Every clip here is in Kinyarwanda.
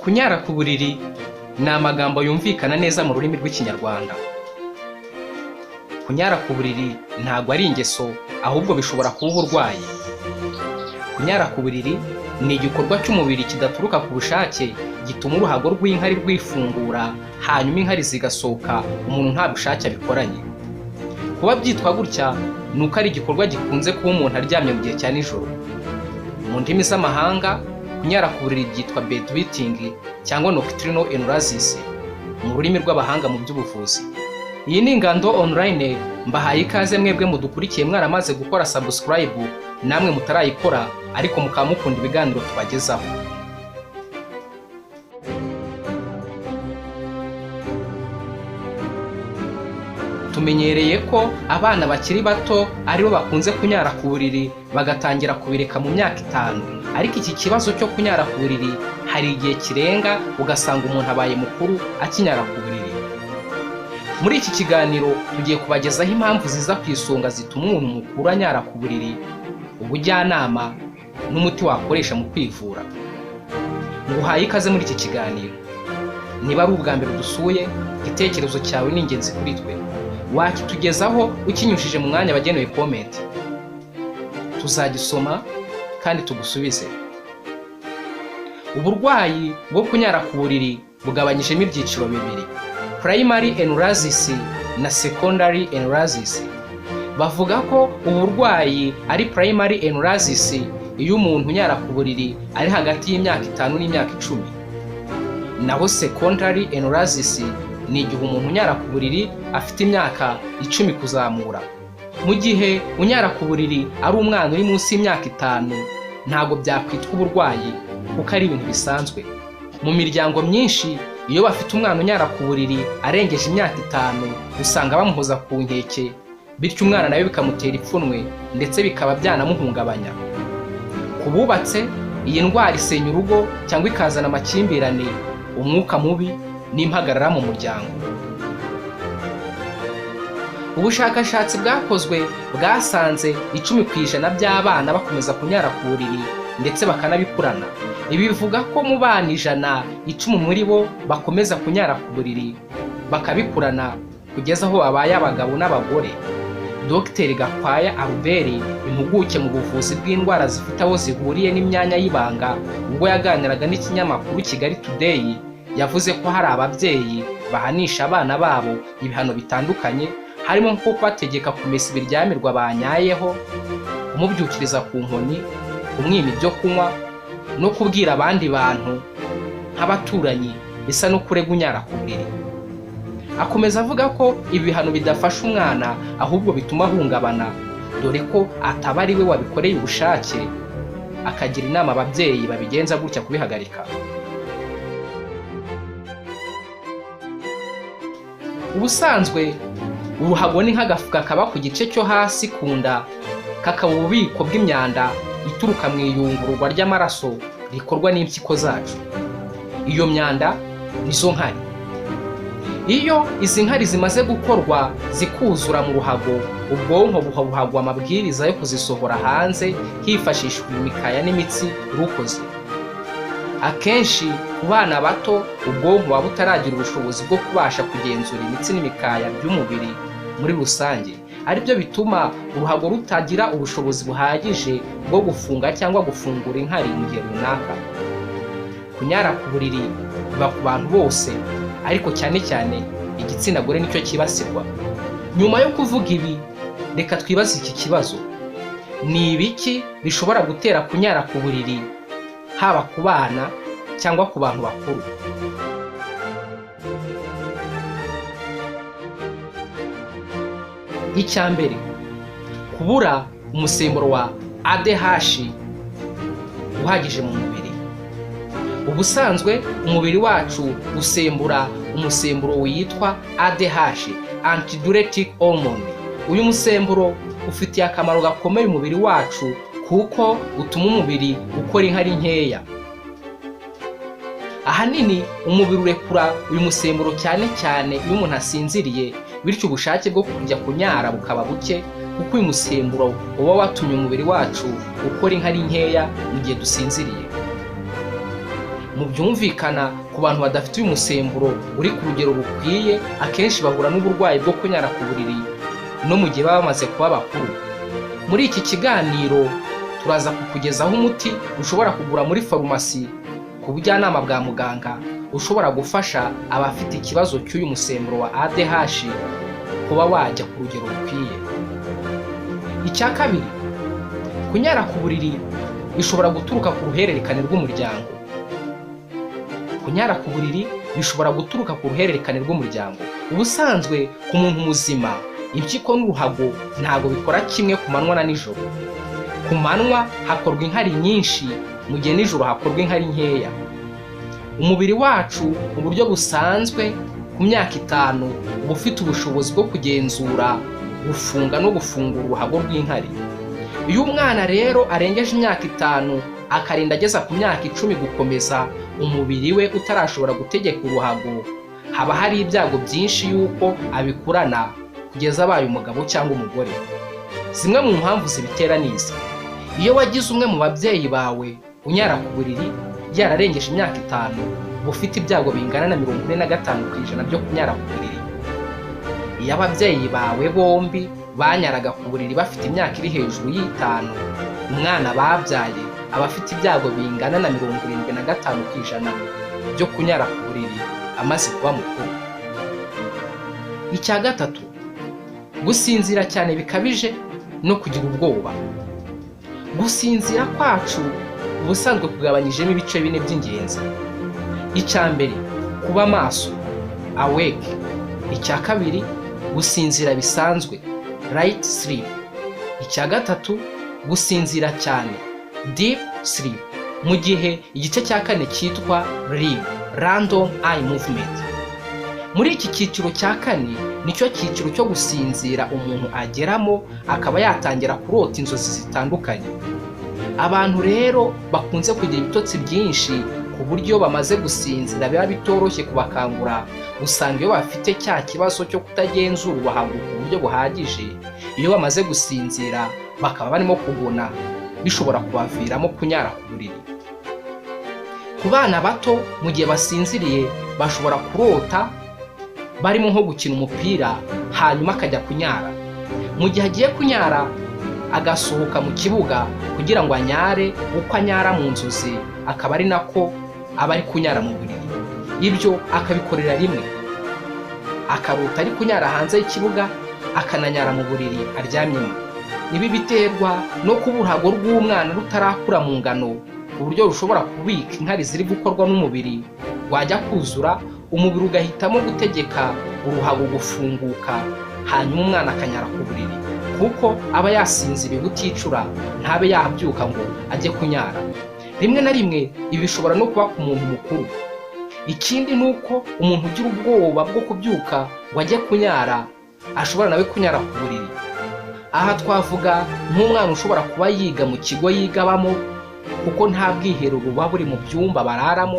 Kunyara ku buriri ni amagambo yumvikana neza mu rurimi rw'Ikinyarwanda. Kunyara ku buriri ntabwo ari ingeso, ahubwo bishobora kuba uburwayi. Kunyara ku buriri ni igikorwa cy'umubiri kidaturuka ku bushake, gituma uruhago rw'inkari rwifungura, hanyuma inkari zigasohoka umuntu nta bushake abikoranye. Kuba byitwa gutya ni uko ari igikorwa gikunze kuba umuntu aryamye mu gihe cya nijoro. Mu ndimi z'amahanga, kunyara ku buriri byitwa bedwetting cyangwa nocturnal enuresis mu rurimi rw'abahanga mu by'ubuvuzi. Iyi ni Ingando Online, mbahaye ikaze mwebwe mudukurikiye mwaramaze gukora subscribe, namwe mutarayikora ariko mukaba mukunda ibiganiro tubagezaho. Tumenyereye ko abana bakiri bato aribo bakunze kunyara ku buriri bagatangira kubireka mu myaka 5, ariko iki kibazo cyo kunyara ku buriri hari igihe kirenga ugasanga umuntu abaye mukuru akinyara ku buriri. Muri iki kiganiro tugiye kubagezaho impamvu ziza ku isonga zituma umuntu mukuru anyara ku buriri, ubujyanama n'umuti wakoresha mu kwivura. Nguhaye ikaze muri iki kiganiro. Niba ari ubwa mbere dusuye, igitekerezo cyawe ni ingenzi kuri twe. Wakitugezaho ukinyujije mu mwanya wagenewe comment. Tuzagisoma kandi tugusubize. Uburwayi bwo kunyara ku buriri bugabanyijemo ibyiciro bibiri: primary enuresis na secondary enuresis. Bavuga ko uburwayi ari primary enuresis iyo umuntu unyara ku buriri ari hagati y'imyaka 5 n'imyaka 10. Naho secondary enuresis ni igihe umuntu unyara ku buriri afite imyaka 10 kuzamura. Mu gihe unyara ku buriri ari umwana uri munsi y'imyaka 5, ntabwo byakwitwa uburwayi kuko ari ibintu bisanzwe. Mu miryango myinshi, iyo bafite umwana unyara ku buriri arengeje imyaka 5, usanga bamuhoza ku nkeke, bityo umwana nawe bikamutera ipfunwe ndetse bikaba byanamuhungabanya. Ku bubatse, iyi ndwara isenya urugo cyangwa ikazana amakimbirane, umwuka mubi n'impagarara mu muryango. Ubushakashatsi bwakozwe bwasanze 10% by'abana bakomeza kunyara ku buriri ndetse bakanabikurana. Ibi bivuga ko mu bana 100, 10 muri bo bakomeza kunyara ku buriri bakabikurana kugeza aho babaye abagabo n'abagore. Dr Gakwaya Albert, impuguke mu buvuzi bw'indwara zifite aho zihuriye n'imyanya y'ibanga, ubwo yaganiraga n'ikinyamakuru Kigali Today, yavuze ko hari ababyeyi bahanisha abana babo ibihano bitandukanye, harimo nko kubategeka kumesa ibiryamirwa banyayeho, kumubyukiriza ku nkoni, kumwima ibyo kunywa no kubwira abandi bantu nk'abaturanyi bisa no kurega unyara ku buriri. Akomeza avuga ko ibi bihano bidafasha umwana ahubwo bituma ahungabana, dore ko ataba ari we wabikoreye ubushake, akagira inama ababyeyi babigenza gutya kubihagarika. Ubusanzwe uruhago ni nk'agafuka kaba ku gice cyo hasi ku nda, kakaba ububiko bw'imyanda ituruka mu iyungururwa ry'amaraso rikorwa n'impyiko zacu. Iyo myanda nizo nkari. Iyo izi nkari zimaze gukorwa zikuzura mu ruhago, ubwonko buha uruhago amabwiriza yo kuzisohora hanze hifashishijwe imikaya n'imitsi rukoze. Akenshi ku bana bato, ubwonko buba butaragira ubushobozi bwo kubasha kugenzura imitsi n'imikaya by'umubiri muri rusange, aribyo bituma uruhago rutagira ubushobozi buhagije bwo gufunga cyangwa gufungura inkari mu gihe runaka. Kunyara ku buriri biba ku bantu bose, ariko cyane cyane igitsina gore nicyo cyibasirwa. Nyuma yo kuvuga ibi, reka twibaze iki kibazo: ni ibiki bishobora gutera kunyara ku buriri, haba ku bana cyangwa ku bantu bakuru? Icya mbere, kubura umusemburo wa ADH uhagije mu mubiri. Ubusanzwe umubiri wacu usembura umusemburo witwa ADH, antidiuretic hormone. Uyu musemburo ufitiye akamaro gakomeye umubiri wacu kuko utuma umubiri ukora inkari nkeya. Ahanini umubiri urekura uyu musemburo cyane cyane iyo umuntu asinziriye, bityo ubushake bwo kujya kunyara bukaba buke, kuko uyu musemburo uba watumye umubiri wacu ukora inkari nkeya mu gihe dusinziriye. Mu byumvikana, ku bantu badafite uyu musemburo uri ku rugero rukwiye, akenshi bahura n'uburwayi bwo kunyara ku buriri no mu gihe baba bamaze kuba bakuru. Muri iki kiganiro turaza kukugezaho umuti ushobora kugura muri farumasi ku bujyanama bwa muganga, ushobora gufasha abafite ikibazo cy'uyu musemburo wa ADH kuba wajya ku rugero rukwiye. Icya kabiri, kunyara ku buriri bishobora guturuka ku ruhererekane rw'umuryango. Kunyara ku buriri bishobora guturuka ku ruhererekane rw'umuryango. Ubusanzwe ku muntu muzima, impyiko n'uruhago ntabwo bikora kimwe ku manywa na nijoro. Ku manywa hakorwa inkari nyinshi, mu gihe nijoro hakorwa inkari nkeya. Umubiri wacu mu buryo busanzwe ku myaka 5 uba ufite ubushobozi bwo kugenzura gufunga no gufungura uruhago rw'inkari. Iyo umwana rero arengeje imyaka 5 akarinda ageza ku myaka 10 gukomeza, umubiri we utarashobora gutegeka uruhago, haba hari ibyago byinshi yuko abikurana kugeza abaye umugabo cyangwa umugore. Zimwe mu mpamvu zibitera ni izi: iyo wagize umwe mu babyeyi bawe unyara ku buriri yararengeje imyaka 5, uba ufite ibyago bingana na 45% byo kunyara ku buriri. Iyo ababyeyi bawe bombi banyaraga ku buriri bafite imyaka iri hejuru y'5, umwana babyaye aba afite ibyago bingana na 75% byo kunyara ku buriri amaze kuba mukuru. Icya gatatu, gusinzira cyane bikabije no kugira ubwoba. Gusinzira kwacu ubusanzwe kugabanyijemo ibice 4 by'ingenzi. Icya mbere, kuba maso, awake. Icya kabiri, gusinzira bisanzwe, light sleep. Icya gatatu, gusinzira cyane, deep sleep. Mu gihe igice cya kane cyitwa REM, random eye movement. Muri iki cyiciro cya kane nicyo cyiciro cyo gusinzira umuntu ageramo akaba yatangira kurota inzozi zitandukanye. Abantu rero bakunze kugira ibitotsi byinshi ku buryo bamaze gusinzira biba bitoroshye kubakangura. Usanga iyo bafite cya kibazo cyo kutagenzura uruhago ku buryo buhagije, iyo bamaze gusinzira bakaba barimo kugona, bishobora kubaviramo kunyara ku buriri. Ku bana bato, mu gihe basinziriye bashobora kurota barimo nko gukina umupira, hanyuma akajya kunyara. Mu gihe agiye kunyara agasohoka mu kibuga kugira ngo anyare, uko anyara mu nzozi akaba ari nako aba ari kunyara mu buriri. Ibyo akabikorera rimwe, akarota ari kunyara hanze y'ikibuga, akananyara mu buriri aryamyemo. Ibi biterwa no kuba uruhago rw'umwana rutarakura mu ngano ku buryo rushobora kubika inkari ziri gukorwa n'umubiri, rwajya kuzura umubiri ugahitamo gutegeka uruhago gufunguka, hanyuma umwana akanyara ku buriri, kuko aba yasinziriye buticura, ntabe yabyuka ngo ajye kunyara. Rimwe na rimwe ibi bishobora no kuba ku muntu mukuru. Ikindi ni uko umuntu ugira ubwoba bwo kubyuka ngo ajye kunyara ashobora nawe kunyara ku buriri. Aha twavuga nk'umwana ushobora kuba yiga mu kigo yigabamo, kuko nta bwiherero buba buri mu byumba bararamo,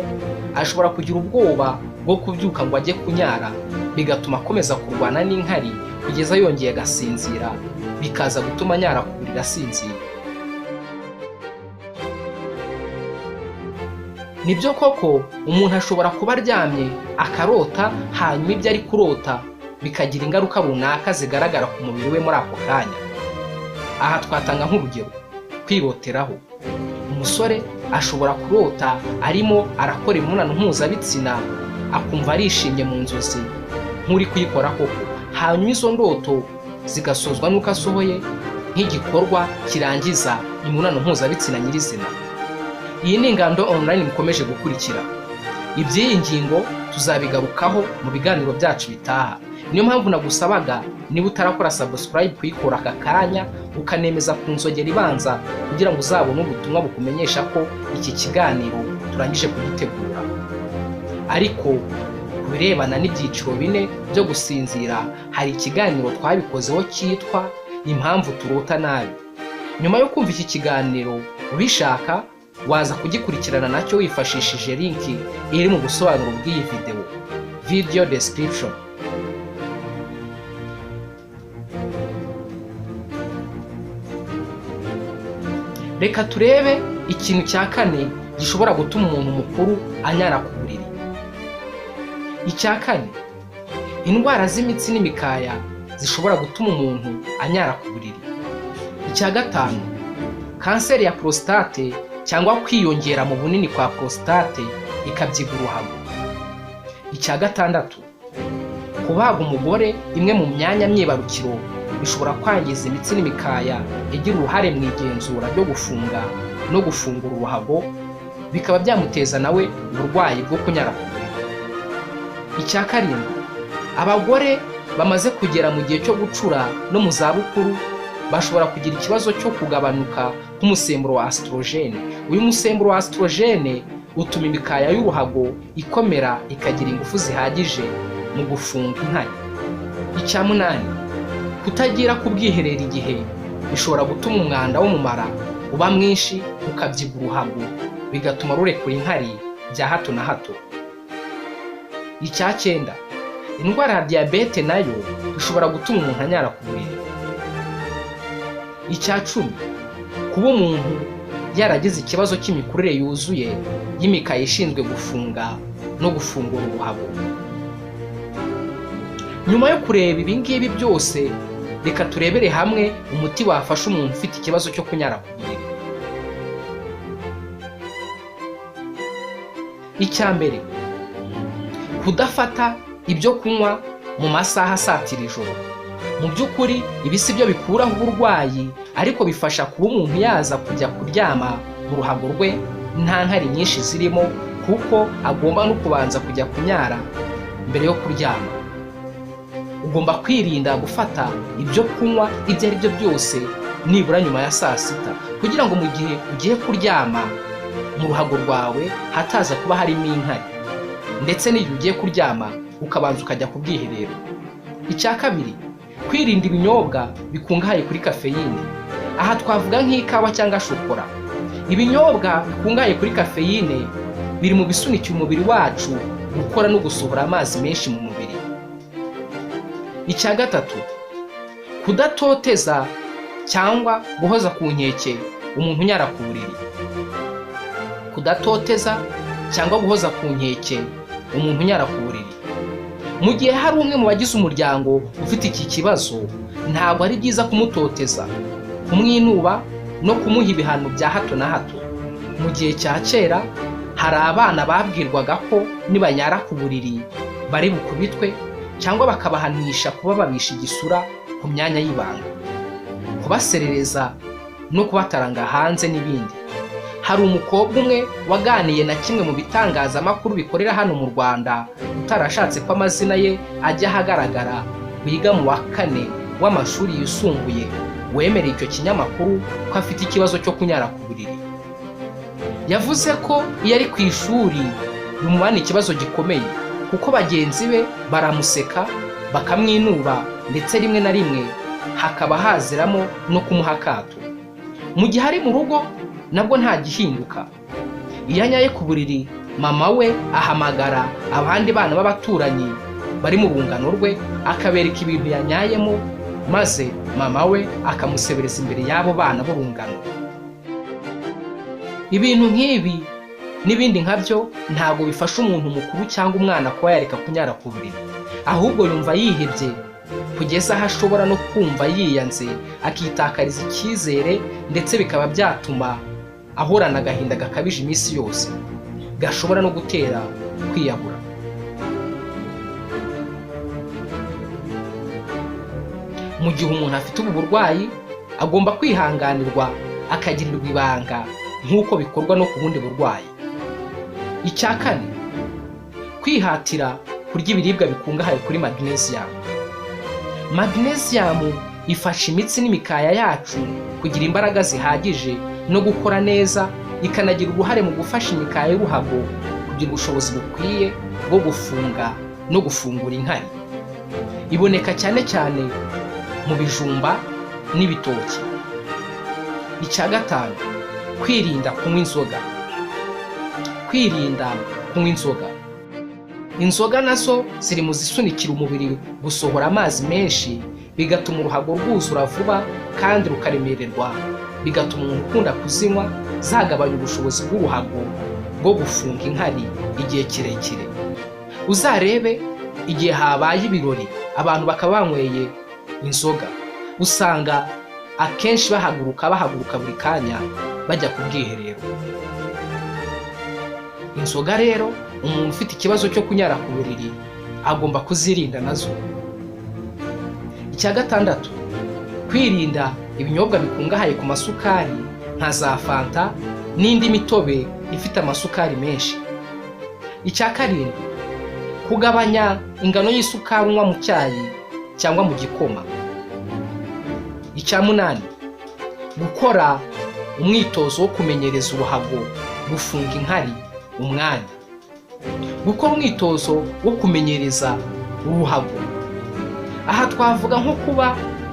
ashobora kugira ubwoba bwo kubyuka ngo ajye kunyara, bigatuma akomeza kurwana n'inkari kugeza yongeye agasinzira, bikaza gutuma anyara ku buriri asinzira. Nibyo koko umuntu ashobora kuba aryamye akarota, hanyuma ibyo ari kurota bikagira ingaruka runaka zigaragara ku mubiri we muri ako kanya. Aha twatanga nk'urugero kwiroteraho. Umusore ashobora kurota arimo arakora imibonano mpuzabitsina, akumva arishimye mu nzozi nk'uri kuyikora koko, hanyuma izo ndoto zigasozwa n'uko asohoye nk'igikorwa kirangiza imibonano mpuzabitsina nyirizina. Iyi ni Ingando Online mukomeje gukurikira. Iby'iyi ngingo tuzabigarukaho mu biganiro byacu bitaha. Niyo mpamvu nagusabaga, niba utarakora subscribe, kuyikora aka kanya, ukanemeza ku nzogera ibanza, kugira ngo uzabone ubutumwa bukumenyesha ko iki kiganiro turangije kugitegura. Ariko ku birebana n'ibyiciro 4 byo gusinzira, hari ikiganiro twabikozeho cyitwa impamvu turota nabi. Nyuma yo kumva iki kiganiro, ubishaka waza kugikurikirana nacyo wifashishije link iri mu busobanuro bw'iyi video, video description. Reka turebe ikintu cya kane gishobora gutuma umuntu mukuru anyara ku buriri. Icya kane, indwara z'imitsi n'imikaya zishobora gutuma umuntu anyara ku buriri. Icya gatanu, kanseri ya prostate cyangwa kwiyongera mu bunini kwa prostate ikabyiga uruhago. Icya gatandatu, kubaga umugore imwe mu myanya myibarukiro bishobora kwangiza imitsi n'imikaya igira uruhare mu igenzura ryo gufunga no gufungura uruhago, bikaba byamuteza nawe uburwayi bwo kunyara ku buriri. Icya karindwi, abagore bamaze kugera mu gihe cyo gucura no mu zabukuru bashobora kugira ikibazo cyo kugabanuka k'umusemburo wa estrogène. Uyu musemburo wa estrogène utuma imikaya y'uruhago ikomera, ikagira ingufu zihagije mu gufunga inkari. Icya munani, kutagira ku bwiherero igihe bishobora gutuma umwanda wo mu mara uba mwinshi, ukabyiga uruhago, bigatuma rurekura inkari bya hato na hato. Icya cyenda, indwara ya diyabete nayo ishobora gutuma umuntu anyara ku buriri. Icya 10, kuba umuntu yaragize ikibazo cy'imikurire yuzuye y'imikaya ishinzwe gufunga no gufungura uruhago. Nyuma yo kureba ibi ngibi byose, reka turebere hamwe umuti wafasha umuntu ufite ikibazo cyo kunyara ku buriri. Icya mbere, kudafata ibyo kunywa mu masaha asatira ijoro. Mu by'ukuri ibi si byo bikuraho uburwayi, ariko bifasha kuba umuntu yaza kujya kuryama mu ruhago rwe nta nkari nyinshi zirimo, kuko agomba no kubanza kujya kunyara mbere yo kuryama. Ugomba kwirinda gufata ibyo kunywa ibyo ari byo byose nibura nyuma ya saa sita, kugira ngo mu gihe ugiye kuryama mu ruhago rwawe hataza kuba harimo inkari, ndetse n'igihe ugiye kuryama ukabanza ukajya ku bwiherero. Icya kabiri, kwirinda ibinyobwa bikungahaye kuri kafeyine. Aha twavuga nk'ikawa cyangwa shokora. Ibinyobwa bikungahaye kuri kafeyine biri mu bisunikira umubiri wacu gukora no gusohora amazi menshi mu mubiri. Icya gatatu, kudatoteza cyangwa guhoza ku nkeke umuntu unyara ku buriri. Kudatoteza cyangwa guhoza ku nkeke umuntu unyara ku buriri. Mu gihe hari umwe mu bagize umuryango ufite iki kibazo, ntabwo ari byiza kumutoteza, kumwinuba no kumuha ibihano bya hato na hato. Mu gihe cya kera hari abana babwirwaga ko nibanyara ku buriri bari bukubitwe, cyangwa bakabahanisha kuba babisha igisura ku myanya y'ibanga, kubaserereza no kubataranga hanze n'ibindi. Hari umukobwa umwe waganiye na kimwe mu bitangazamakuru bikorera hano mu Rwanda, utarashatse ko amazina ye ajya ahagaragara, wiga mu wa kane w'amashuri yisumbuye, wemereye icyo kinyamakuru ko afite ikibazo cyo kunyara ku buriri. Yavuze ko iyo ari ku ishuri bimubana ikibazo gikomeye, kuko bagenzi be baramuseka, bakamwinuba, ndetse rimwe na rimwe hakaba haziramo no kumuha akato. Mu gihe ari mu rugo nabwo nta gihinduka. Iyo anyaye ku buriri, mama we ahamagara abandi bana b'abaturanyi bari mu rungano rwe, akabereka ibintu yanyayemo, maze mama we akamusebereza imbere y'abo bana b'urungano. Ibintu nk'ibi n'ibindi nkabyo ntabwo bifasha umuntu mukuru cyangwa umwana kuba yareka kunyara ku buriri, ahubwo yumva yihebye kugeza aho ashobora no kumva yiyanze, akitakariza icyizere, ndetse bikaba byatuma ahorana agahinda gakabije iminsi yose, gashobora no gutera kwiyahura. Mu gihe umuntu afite ubu burwayi agomba kwihanganirwa, akagirirwa ibanga nk'uko bikorwa no ku bundi burwayi. Icya kane, kwihatira kurya ibiribwa bikungahaye kuri magnesium. Magnesium ifasha imitsi n'imikaya yacu kugira imbaraga zihagije no gukora neza, ikanagira uruhare mu gufasha imikaya y'uruhago kugira ubushobozi bukwiye bwo gufunga no gufungura inkari. Iboneka cyane cyane mu bijumba n'ibitoki. Icya gatanu, kwirinda kunywa inzoga. Kwirinda kunywa inzoga. Inzoga nazo ziri mu zisunikira umubiri gusohora amazi menshi, bigatuma uruhago rwuzura vuba kandi rukaremererwa, bigatuma umuntu ukunda kuzinywa zagabanya ubushobozi bw'uruhago bwo gufunga inkari igihe kirekire. Uzarebe igihe habaye ibirori, abantu bakaba banyweye inzoga, usanga akenshi bahaguruka bahaguruka buri kanya bajya ku bwiherero. Inzoga rero, umuntu ufite ikibazo cyo kunyara ku buriri agomba kuzirinda nazo. Icya gatandatu, kwirinda ibinyobwa bikungahaye ku masukari nka za fanta n'indi mitobe ifite amasukari menshi. Icya karindwi, kugabanya ingano y'isukari unywa mu cyayi cyangwa mu gikoma. Icya munani, gukora umwitozo wo kumenyereza uruhago gufunga inkari umwanya. Gukora umwitozo wo kumenyereza uruhago, aha twavuga nko kuba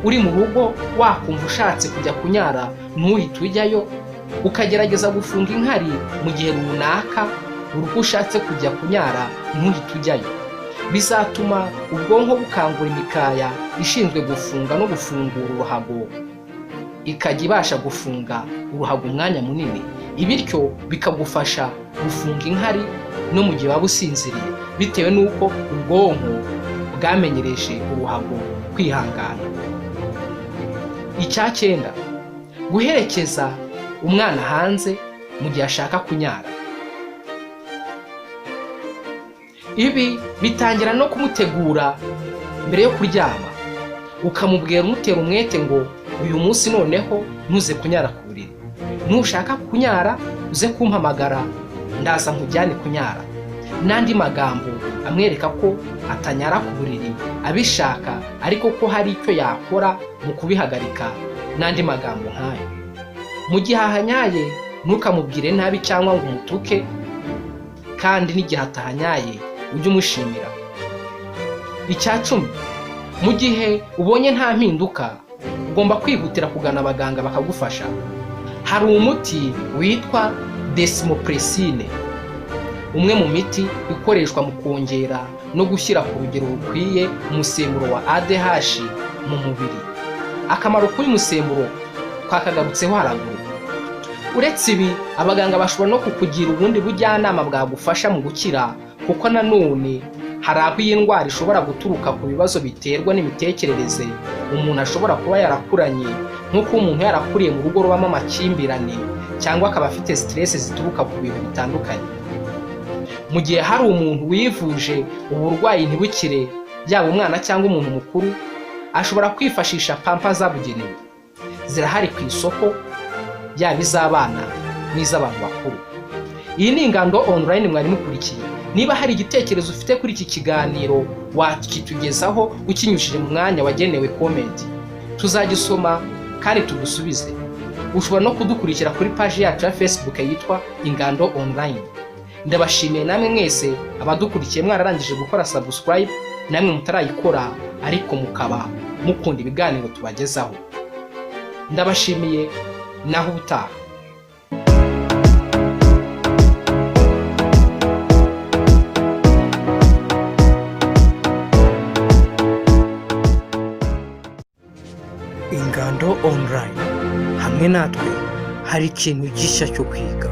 uri mu rugo wakumva ushatse kujya kunyara ntuhite ujyayo, ukagerageza gufunga inkari mu gihe runaka buri uko ushatse kujya kunyara ntuhite ujyayo. Bizatuma ubwonko bukangura imikaya ishinzwe gufunga no gufungura uruhago, ikajya ibasha gufunga uruhago umwanya munini, bityo bikagufasha gufunga inkari no mu gihe waba usinziriye, bitewe n'uko ubwonko bwamenyereje uruhago kwihangana. Icya cyenda, guherekeza umwana hanze mu gihe ashaka kunyara. Ibi bitangira no kumutegura mbere yo kuryama, ukamubwira umutera umwete ngo uyu munsi noneho ntuze kunyara ku buriri, nushaka kunyara uze kumpamagara ndaza nkujyane kunyara, n'andi magambo amwereka ko atanyara ku buriri abishaka, ariko ko hari icyo yakora mu kubihagarika, n'andi magambo nk'ayo. Mu gihe ahanyaye ntukamubwire nabi cyangwa ngo umutuke, kandi n'igihe atahanyaye ujye umushimira. Icya 10, mu gihe ubonye nta mpinduka ugomba kwihutira kugana abaganga bakagufasha. Hari umuti witwa desmopresine, umwe mu miti ikoreshwa mu kongera no gushyira ku rugero rukwiye umusemburo wa ADH mu mubiri. Akamaro k'uyu musemburo twakagarutseho haraguru. Uretse ibi, abaganga bashobora no kukugira ubundi bujyanama bwagufasha mu gukira, kuko nanone hari aho iyi ndwara ishobora guturuka ku bibazo biterwa n'imitekerereze umuntu ashobora kuba yarakuranye, nko kuba umuntu yarakuriye mu rugo rubamo amakimbirane, cyangwa akaba afite stress zituruka ku bintu bitandukanye. Mu gihe hari umuntu wivuje uburwayi ntibukire, yaba umwana cyangwa umuntu mukuru, ashobora kwifashisha pampa zabugenewe. Zirahari ku isoko, yaba iz'abana n'iz'abantu bakuru. Iyi ni Ingando Online mwari mukurikiye. Niba hari igitekerezo ufite kuri iki kiganiro, wakitugezaho ukinyujije mu mwanya wagenewe comment, tuzagisoma kandi tugusubize. Ushobora no kudukurikira kuri paji yacu ya Facebook yitwa Ingando Online. Ndabashimiye namwe mwese abadukurikiye mwararangije gukora subscribe, namwe mutarayikora ariko mukaba mukunda ibiganiro tubagezaho. Ndabashimiye, naho ubutaha. Ingando Online, hamwe natwe hari ikintu gishya cyo kwiga.